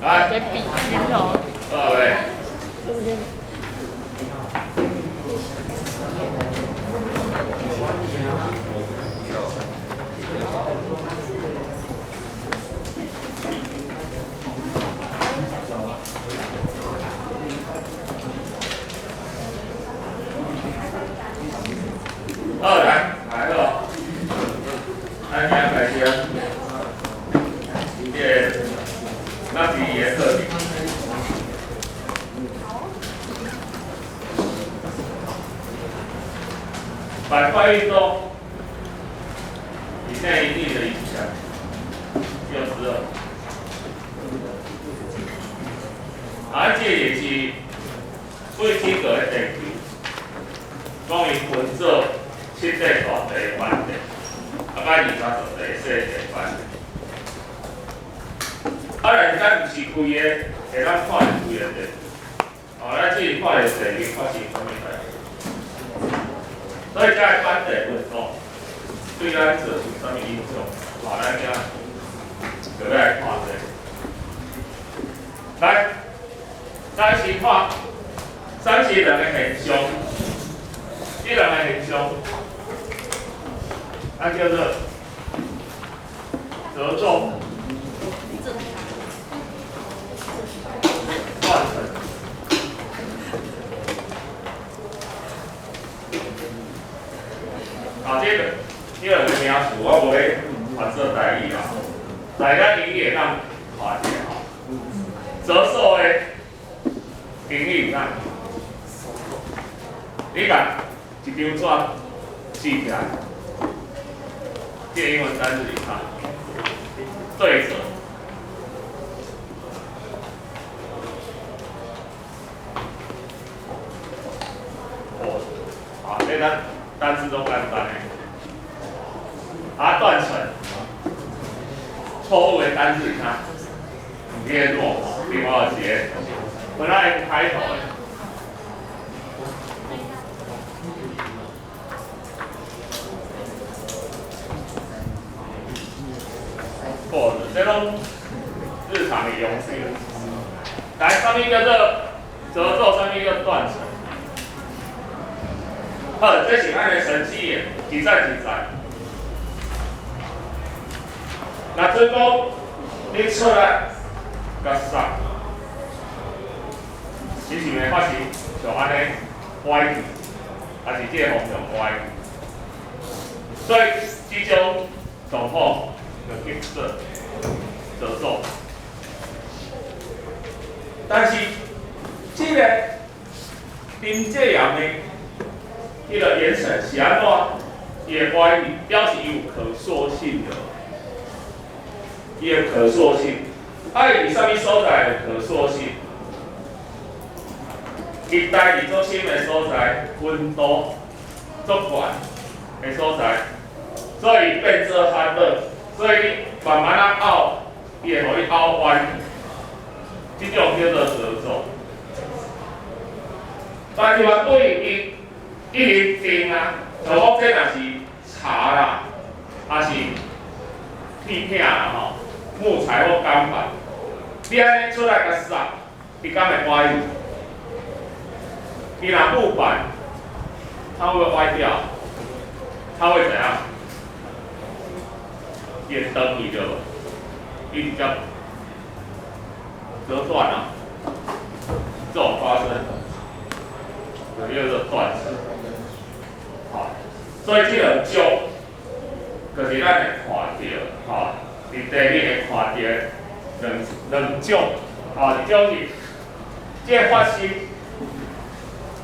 來，在比拳頭。好嘞。好，來，來好。咱今開始啊，這個咱是伊的課程。板塊運動，以內力的影響，62。啊，這也是對天閣的地球，講伊分做七塊大地板塊，啊，佮23座細地板塊。啊，但是咱毋是規个會當看著規个地，哦，咱只是看著地面發生啥物代誌。所以這个板塊運動對咱造成啥物影響？好，咱今就欲來看這個。來，咱先看三是兩個現象，這兩個現象，啊叫做褶皺、斷層。啊，這兩個名詞我無咧翻做台語啦，大家英語會當看一下吼。褶皺的英語哪？你共一張紙記起來，這個英文單詞是啥？對折。哦，啊，這咱單詞攏簡單的。啊，斷層，錯誤的單字是啥？裂落，另外一個，本來開頭的。錯的，這攏日常的用語。來，啥物叫做褶皺？啥物叫斷層？好，這是咱的神奇的，記載記載。若準講你出來共捒，伊是會發生像按呢歪去，還是這個方向歪去？所以這種狀況就叫做褶皺。但是這個沉積岩的彼個岩層是按怎？伊會歪去，表示伊有可塑性的。伊的可塑性，啊，伊佇啥物所在有可塑性？伊待佇足深的所在，溫度足懸的所在，所以變做較熱，所以你慢慢仔拗，伊會予你拗彎去，這種叫做褶皺。但是話對伊一直定啊，就講這若是柴啦，還是鐵片啦吼。木材或鋼板，你按呢出來共捒，伊敢會歪去？伊若木板，它會不會歪掉？它會怎樣？伊會斷去對無？伊直接折斷啊！這種發生，就叫做斷層。好，所以這兩種，就是咱會看著，吼。佇地理會看著兩種，吼，一種是這個發生，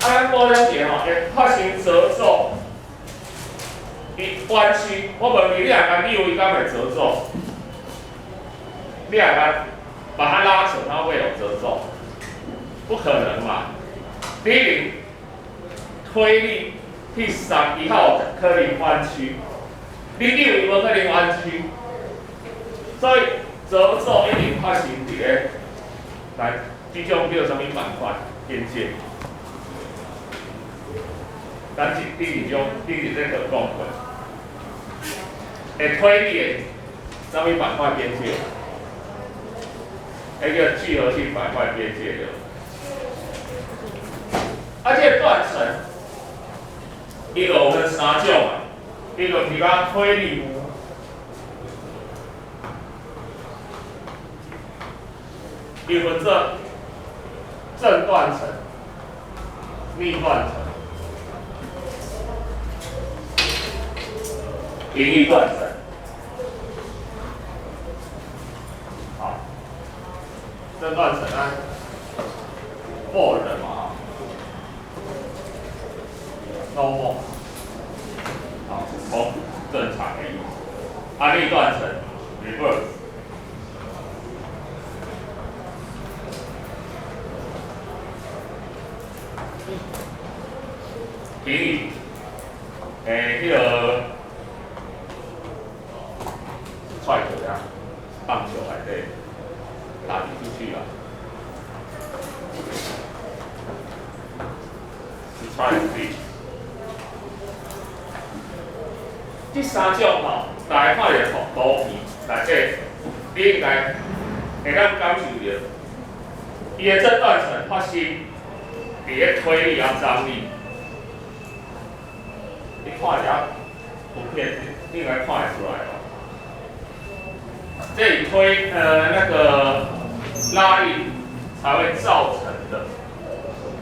啊，咱補了一下吼，會發生褶皺，伊彎曲。我問你，你若共扭，伊敢會褶皺？你若共把它拉扯，它會有褶皺？不可能嘛！你用推力去捒，伊較有可能彎曲。你扭伊無可能彎曲。所以褶皺一定發生佇咧，來，這種叫啥物板塊邊界？咱是第二種，第二節課講過，會推力的啥物板塊邊界？彼叫聚合性板塊邊界對。啊，這個斷層，伊就有分三種嘛，一個是講推力，伊分做正斷層、逆斷層、平移斷層。好，正斷層啊，fault 嘛，normal，好，好，正常的意思。啊，逆斷層，reverse。平移，彼個踹球啊，棒球內底打出去啊，是踹出去。這三種吼，大家看著圖片內底，你應該會當感受著，伊的正斷層發生佇咧推力抑張力。你看一下圖片，你應該看會出來哦。這裡推那個拉力才會造成的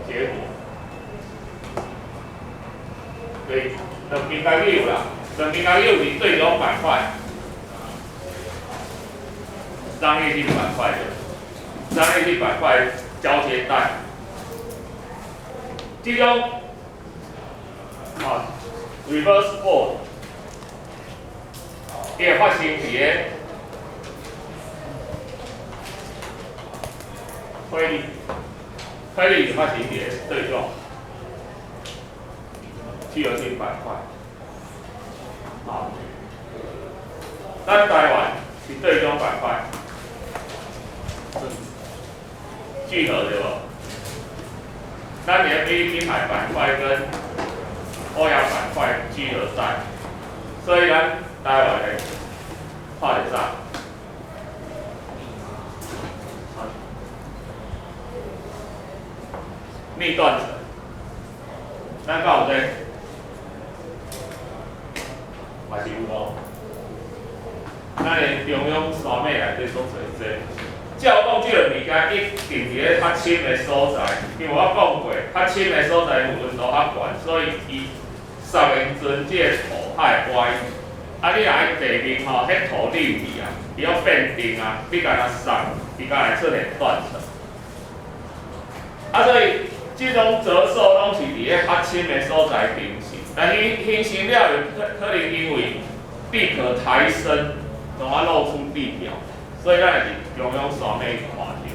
結果。對，兩邊該扭啦，兩邊該扭是對中板塊，張力性板塊的，張力性板塊交接帶，這種啊。Reverse fault，伊會發生佇咧推力，推力是發生佇咧對撞，聚合性板塊。好，咱台灣是對中板塊，聚合對無？咱佇咧菲律賓海板塊跟歐亞板塊聚合帶，所以咱台灣會看著啥？逆斷層，咱敢有這個？嘛是有哦。咱的中央山脈內底所做這個，照講這個物件一定佇咧較深的所在，因為我講過，較深的所在有溫度較懸，所以伊殺的時陣，這個土較會歪。啊，你若喺地面吼，彼土溜去啊，伊要變硬啊，你共它殺，伊才會出現斷層。啊，所以這種褶皺攏是佇咧較深的所在形成，但是形成了後，可能因為地殼抬升，從而露出地表，所以咱會佇中央山脈看著。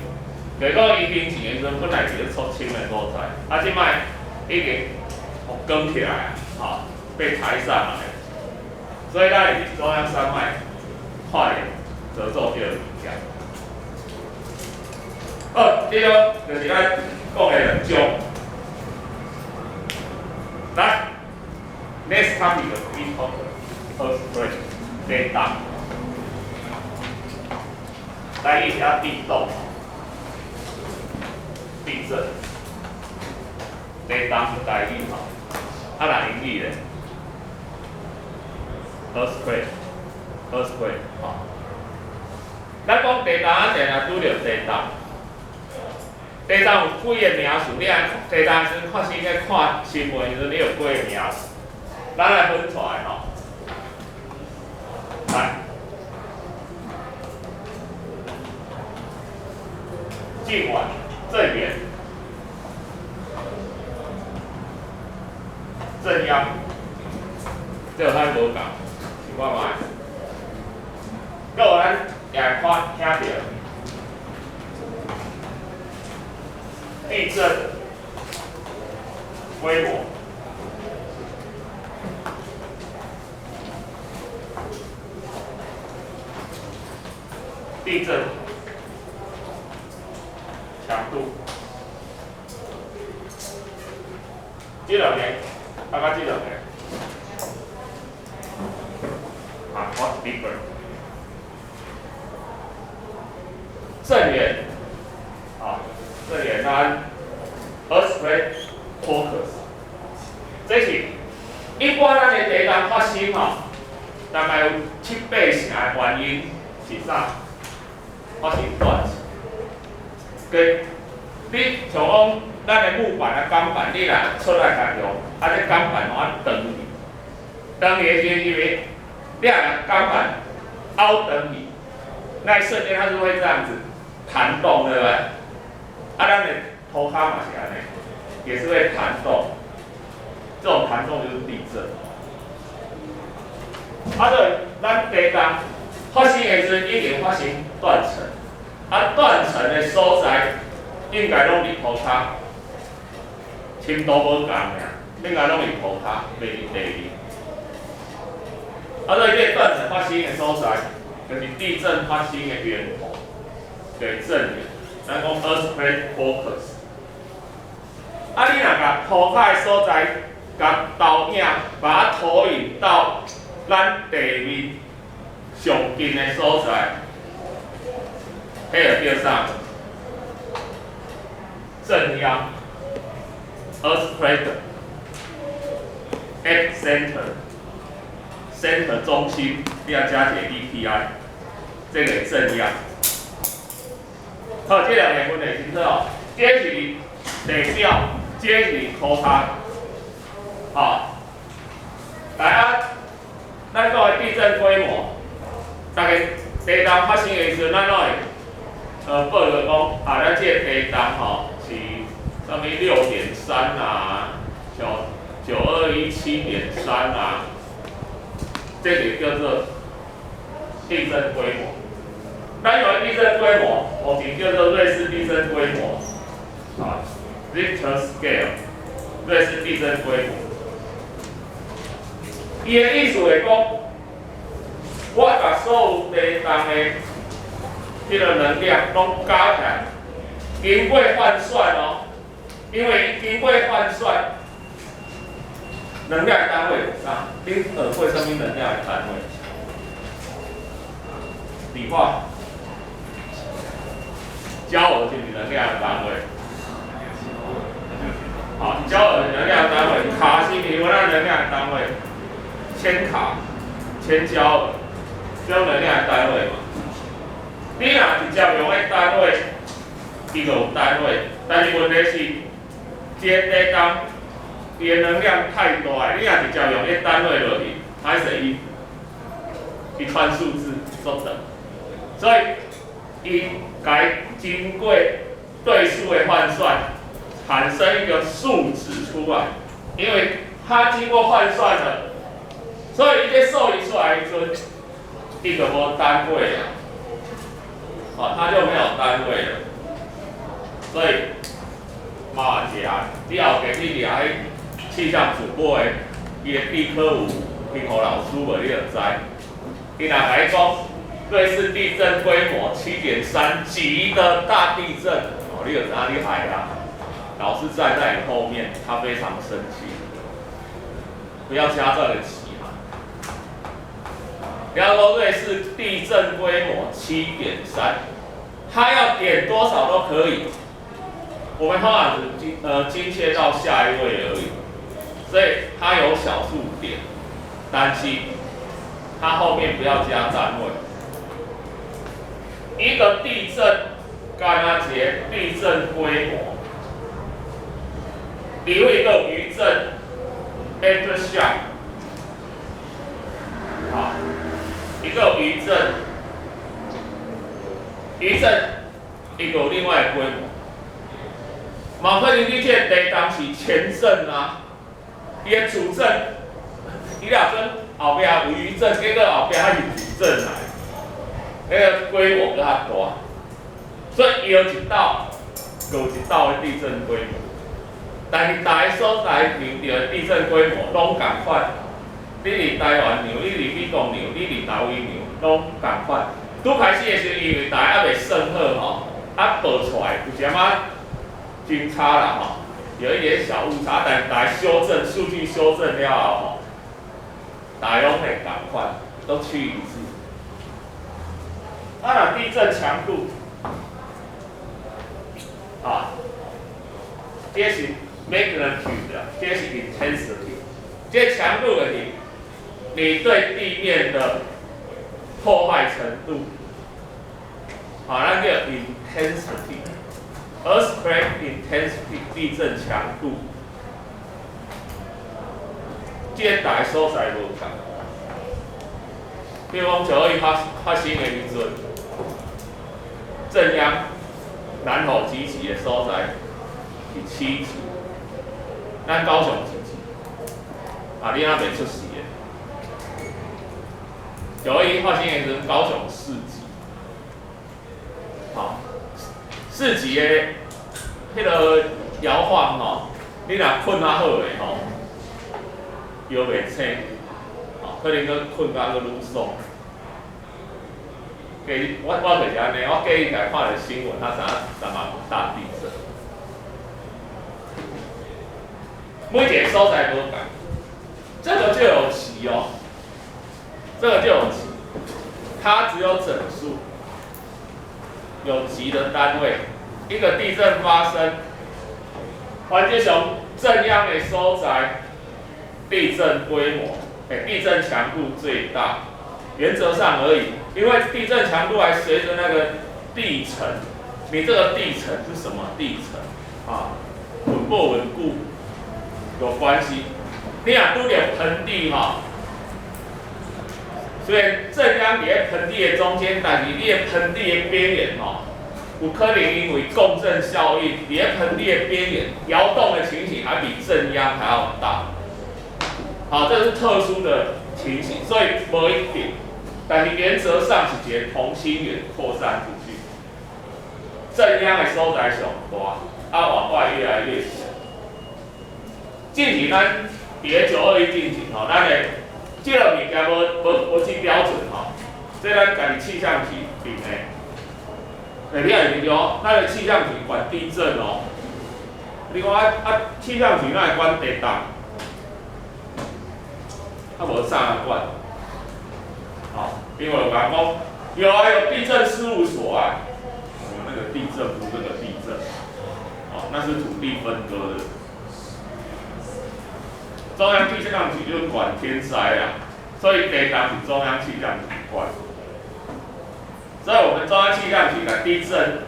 就是講伊形成的時陣，本來是咧足深的所在，啊，這擺已經予捲起來啊，吼，被抬上來，所以咱會佇中央山脈看著褶皺這個物件。好，這個就是咱講的兩種。來，next topic we talk earthquake，地動。來，一下地動、地震、地動是台語吼，啊，若英語咧，earthquake，earthquake 吼。咱講地動啊，定定拄著地動。地動有幾個名詞，你愛地動時陣看新咧看新聞時陣，你有幾個名詞，咱來分出來吼。來，震源、震源、震央，這有啥無仝？想看覓？閣有咱也會看聽著地震規模、地震強度，這兩個，大概這兩個，啊，what's different？震源。八成的原因是啥？發生斷層。給你像講，咱的木板啊、鋼板，你若出來共用，啊，這鋼板攏按斷去，斷去的時陣，因為你若鋼板凹斷去，那一瞬間它是會這樣子彈動，對不對？啊，咱的塗跤嘛是按呢，也是會彈動，這種彈動就是地震。啊，對，咱地動發生的時陣已經發生斷層，啊，斷層的所在應該攏佇塗跤，深度無仝爾，應該攏佇塗跤，袂佇地面。啊，所以這個斷層發生的所在，就是地震發生的源頭，就是震源。咱講 earthquake focus。啊，你若共塗跤的所在，共投影，把它投影到咱地面上近的所在，彼個叫啥？震央，earthquake epicenter，center 中心，你要加一個 EPI，這個震央。好，這兩個分會清楚哦。這是地表，這是塗跤。好，來啊，咱講的地震規模，逐家地動發生的時陣，咱攏會報告講，啊，咱這個地動吼是啥物6.3啊，像9·21 7.3啊，這個叫做地震規模。咱用的地震規模，目前叫做芮氏地震規模，啊，Richter scale，芮氏地震規模。伊的意思是講，我共所有地動的彼個能量攏加起來，經過換算哦，因為經過換算，能量單位是啥？恁學過啥物能量的單位？理化，焦耳是能量的單位。好，焦耳能量單位，卡是是咱能量的單位，千卡、千焦耳，這種能量的單位嘛。你若直接用彼單位，伊就有單位，但是問題是，這個地動，伊的能量太大，你若直接用彼單位落去，歹勢伊一串數字縮短，所以伊該經過對數的換算，產生一個數值出來，因為它經過換算了，所以伊這數字出來的時陣，伊就無單位了，哦，它就沒有單位了，所以麻煩一下，你後家去掠彼氣象主播的，伊的地科有評予老師無，你就知。伊若共你講芮氏地震規模7.3級的大地震，哦，你就知影你害啦。老師站在你後面，他非常生氣。不要加這個級哈。比方說芮氏地震規模7.3，他要點多少都可以。我們通常只精切到下一位而已，所以它有小數點，但是它後面不要加單位。一個地震，干焦一個地震規模，有一個餘震，aftershock，好，一個餘震，餘震一個另外的規模。嘛可能你這個地動是前震啊，伊的主震，伊若陣後壁有餘震，結果後壁還是主震來，彼個規模閣較大，所以搖一斗，閣有一斗的地震規模。但是逐个所在量著的地震規模攏仝款，你佇台灣量，你佇美國量，你佇佗位量，攏仝款。拄開始的時陣，因為逐家猶未算好吼，啊報出來有啥仔真差啦吼，有一點小誤差，但大家修正數據修正了後吼，大家攏會仝款，都趨一致。啊，若地震強度，啊，這是 magnitude，這是 intensity，這強度就是你對地面的破壞程度，好，咱叫 intensity，earthquake intensity，地震強度，這个逐个所在無仝。比如講921發生的時陣，震央南投集集的所在是7級，咱高雄幾級？啊，你猶未出世的。921發生的時陣，高雄4級，好，4級的彼个搖晃吼，你若睏較好的吼，搖袂醒，吼，可能閣睏甲閣愈爽。計我就是按呢，我過一來看著新聞，才知影三鶯有大地震。每一个所在無仝，這個就有級哦，這個就有級，它只有整數，有級的單位。一個地震發生，原則上震央的所在，地震規模，地震強度最大，原則上而已，因為地震強度還隨著那個地層，你這個地層是什麼地層啊？穩不穩固有關係。你若拄著盆地吼，雖然震央佇咧盆地的中間，但是你的盆地的邊緣吼，有可能因為共振效應，佇咧盆地的邊緣搖動的情形還比震央還要大。好，這是特殊的情形，所以無一定。但是原則上是一個同心圓擴散出去，震央的所在上大，啊往外越來越小。進前咱佇咧921進前吼，咱的這个物件無這標準吼，這咱家己氣象局定的。欸，你也會記著，咱的氣象局管地震哦。你講啊啊，氣象局哪會管地動？啊無啥管。好，因為有人講，有啊，有地震事務所啊。我們那個地震不是那個地震，哦，那是土地分割的。中央氣象局就是管天災啊，所以地動是中央氣象局管。所以我們中央氣象局的地震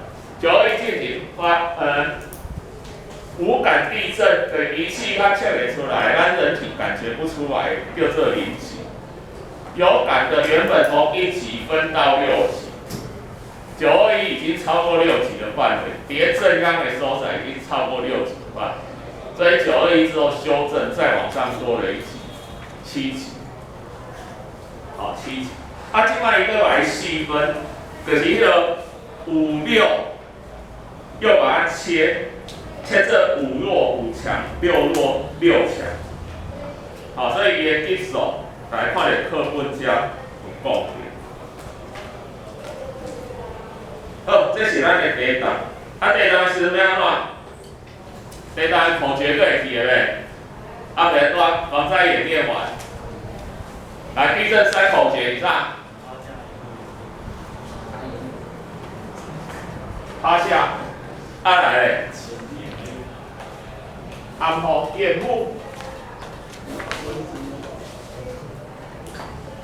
，921進行發，無感地震的儀器它測會出來，咱人體感覺不出來，叫做0級。有感的原本從1級分到6級，921已經超過6級的範圍，佇震央的所在已經超過6級的範圍，所以921之後修正，再往上多了1級，7級。好，7級。啊，這擺伊閣來細分，就是彼个五六，又把它切，切這5弱5強，6弱6強。好，所以伊的級數，來看著課本遮有講著。好，這是咱的地動。啊，地動的時陣欲按怎？地動的口訣閣會記得袂？啊，袂拄防災演練完。來，地震三口訣是啥？趴下，啊來咧，掩護掩護，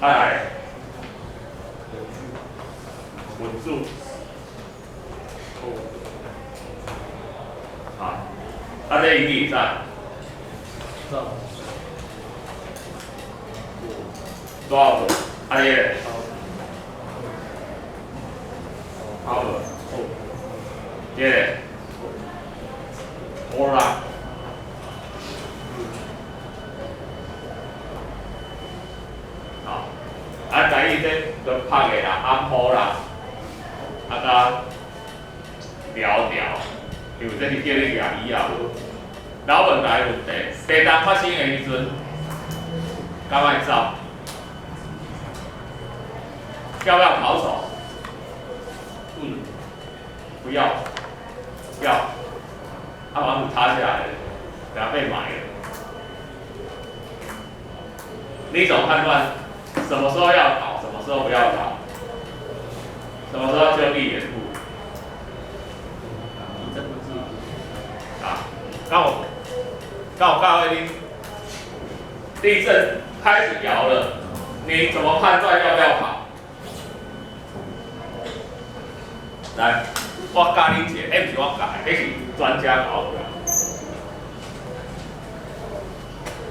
啊來，穩住，好，啊這英語是啥？多少個？啊你咧？好無？這个？好啦。好，啊，台語這就拍的啦，掩護啦，啊，佮療療，因為這是叫你舉椅仔無。老問題問題，地動發生的時陣，敢愛走？要不要逃走？嗯，不要，要。啊，房子塌下來了，等下被埋了。你怎麼判斷什麼時候要逃，什麼時候不要逃？什麼時候就地掩護？啊，敢有敢有教會恁地震開始搖了，你怎麼判斷要不要跑？來，我教你一个，彼毋是我教的，彼是專家教我。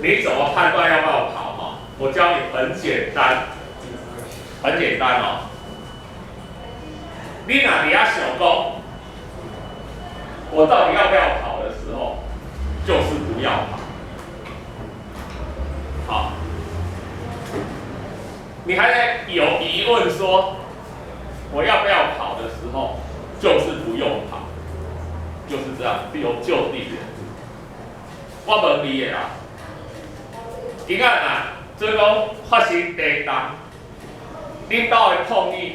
你怎麼判斷要不要跑？哈，我教你很簡單，很簡單哦。你若佇遐想講，我到底要不要跑的時候，就是不要跑。好，你還在有疑問說我要不要跑的時候，就是不用跑，就是這樣，有就地掩蔽。我問你的啦，今仔啊，做講發生地動，恁兜的碰椅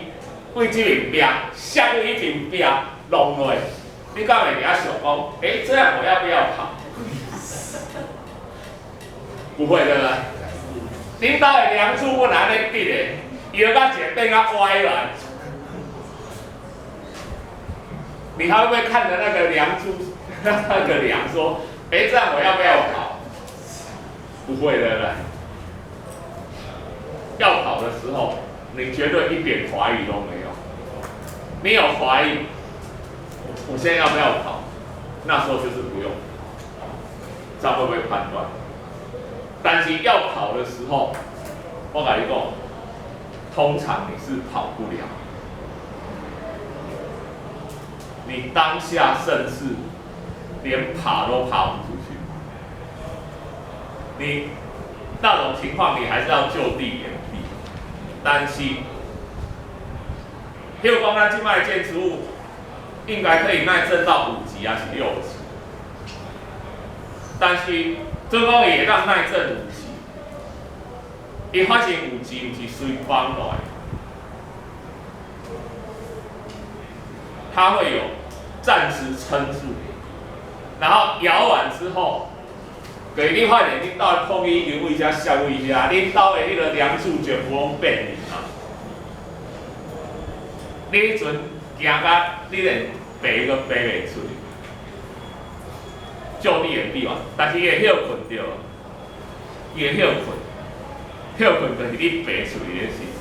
對這邊壁，摔去彼邊壁弄落，你敢會佇遐想講，欸，這樣我要不要跑？不會，對不對？恁兜的梁柱本來按呢直的，搖甲一个變甲歪來，你還會不會看著那個梁柱，那個梁說，欸，這樣我要不要跑？不會，對不對？要跑的時候，你絕對一點懷疑都沒有。你有懷疑，我現在要不要跑？那時候就是不用，這樣會不會判斷？但是要跑的時候，我共你講，通常你是跑不了。你當下甚至連爬都爬不出去。你那種情況，你還是要就地掩蔽。但是，譬如講，咱這擺建築物應該可以耐震到5級還是6級？但是，做講伊會當耐震五級，伊發生五級，毋是隨崩落來，它會有暫時撐住，然後搖完之後，就是你發現恁兜的碰椅因為遮摔位遮，恁兜的彼个梁柱全部攏變去啊！你彼陣驚甲你連爬都爬袂出去，就地掩蔽嘛，但是伊會歇睏著，伊會歇睏，歇睏就是你爬出去的時陣。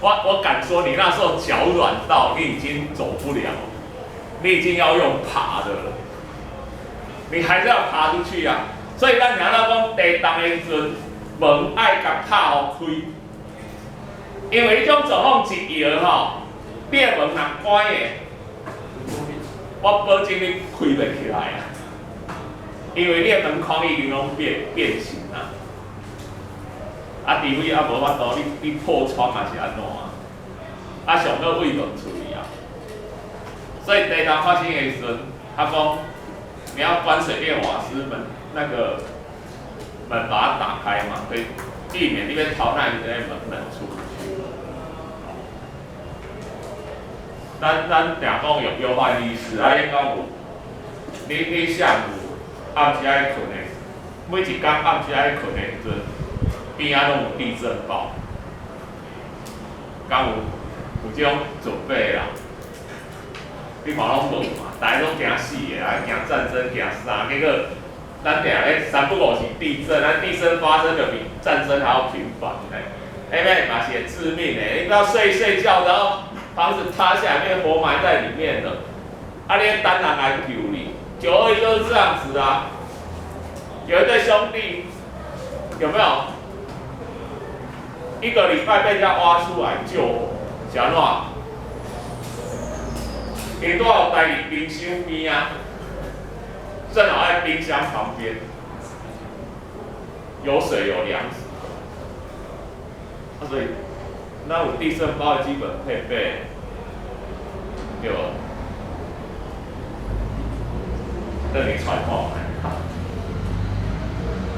我敢說，你那時候腳軟到你已經走不了，你已經要用爬的了，你還是要爬出去啊！所以咱聽到講地動的時陣，門愛共拍予開，因為彼種狀況一搖吼，你的門若關的，我保證你開袂起來啊！因為你的門框已經攏變形啊。啊，除非啊無法度，你破窗還是按怎啊？啊，上好對門出去啊。所以地動發生的時陣，他講你要關水電瓦斯門，那個門把它打開嘛，可以避免你欲逃難時陣門出不去。咱定講用憂患意識，啊，你講有，你上有暗時愛睏的，每一工暗時愛睏的時陣，邊仔攏有地震報，敢有這種準備啦？你看攏無嘛，大家攏驚死的，啊驚戰爭驚啥？結果咱定咧三不五時地震，咱地震發生的比戰爭還要頻繁呢。哎，咩嘛是會致命的，你不要睡睡覺，然後房子塌下來，變活埋在裡面了。啊，你等人來救你，9·21就是這樣子啊。有一對兄弟，有沒有？一個禮拜被人家挖出來救活，是按怎？𪜶拄好待佇冰箱邊啊，正好在冰箱旁邊，有水有糧食，啊，所以那有地震包的基本配備，對無？等你揣看覓。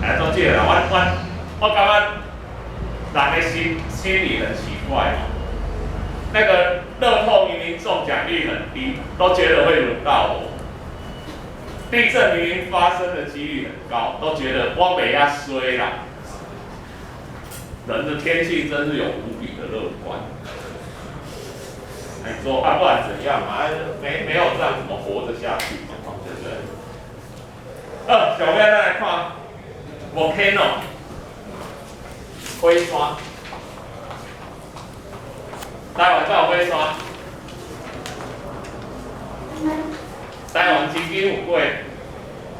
來做這個啦，我感覺人的心理很奇怪哦。那個樂透明明中獎率很低，都覺得會輪到我。地震明明發生的幾率很高，都覺得我袂遐衰啦。人的天性真是有無比的樂觀。你說啊，不然怎樣嘛？沒有這樣怎麼活着下去嘛？對不對？小編再來看，volcano，火山。台灣才有火山，經有過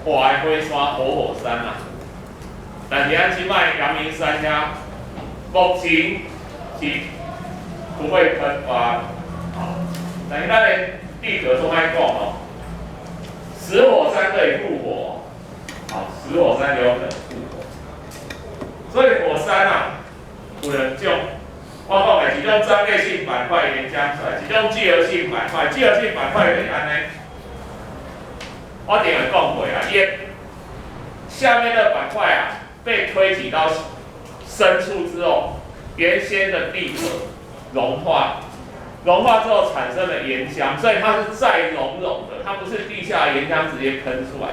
活的火山，活火山啊。但是咱這擺陽明山遐，目前是不會噴發，啊，但是咱的地殼都愛講哦，死火山可以復活，好，死火山也有可能復活，所以火山啊，有兩種，我講的一種張裂性板塊岩漿出來，一種聚合性板塊，聚合性板塊就是按呢，我頂下講過啊，伊下面的板塊啊，被推擠到深處之後，原先的地殼融化，融化之後產生了岩漿，所以它是再熔融的，它不是地下岩漿直接噴出來。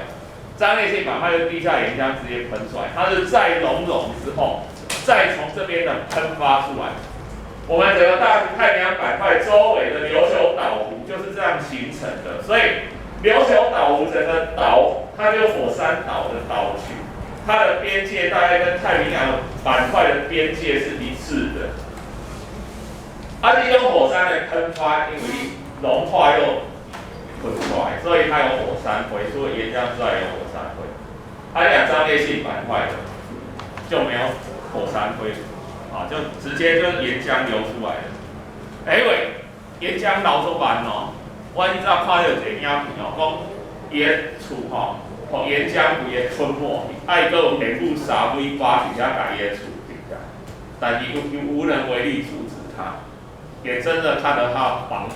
張裂性板塊是地下岩漿直接噴出來，它是再熔融之後，再從這邊的噴發出來。我們整個大太平洋板塊周圍的琉球島弧就是這樣形成的，所以琉球島弧整個島，它就火山島的島群。它的邊界大概跟太平洋板塊的邊界是一致的。啊，這種火山的噴發，因為融化又噴出來，所以它有火山灰。除了岩漿之外，有火山灰。它兩張裂性板塊的就沒有火山灰，啊，就直接就岩漿流出來的。哎喂，岩漿流足慢哦，我以早看到一個影片哦，講伊的厝吼，予岩漿規个吞沒去，啊伊閣有電母沙尾巴佇遐共伊的厝頂下，但是又無能為力阻止它，也真的看到他房子，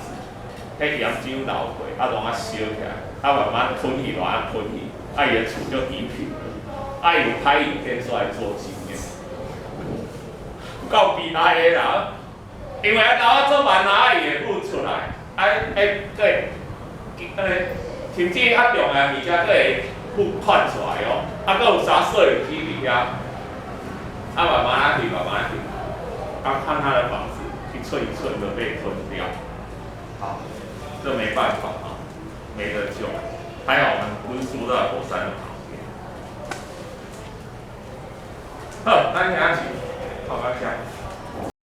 彼岩漿流過，啊攏啊燒起來，啊慢慢吞去，慢慢吞去，啊伊的厝就夷平了，啊伊有拍影片出來做紀念，有夠悲哀的啦，因為啊流啊足慢啊，啊伊會噴出來，啊欸對，甚至較重的物件，閣會噴竄出來哦，啊，閣有啥攝影機佇遐，啊，慢慢去，慢慢去，啊，看他的房子一寸一寸的被吞掉，好，這沒辦法啊，沒得救。還好我們不是住在火山的旁邊。好，咱遐是，好，咱遐。